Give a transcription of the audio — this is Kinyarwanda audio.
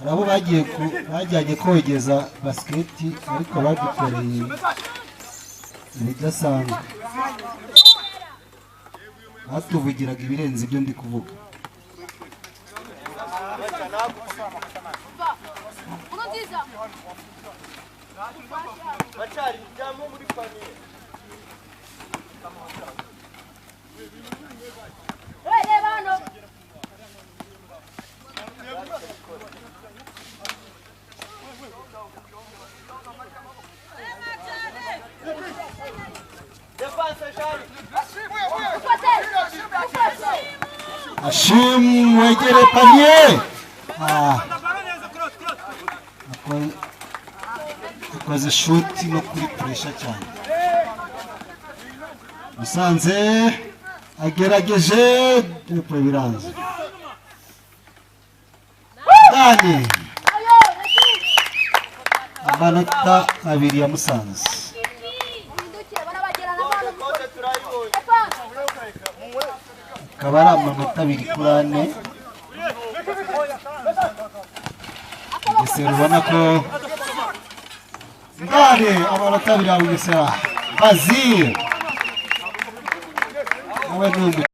Hari abo bagiye bajyanye kogeza basiketi, ariko badukoreye ibidasanzwe, batuvugiraga ibirenze ibyo ndi kuvuga. Ashim wegere panier. Akoze shuti no kuri pressure cyane. Musanze agerageje dupre biranze. Dani amanota abiri ya Musanze. Akaba ari amanota 2-4. Bugesera ubona ko Ndani amanota 2 ya Bugesera. Bazil nawe ni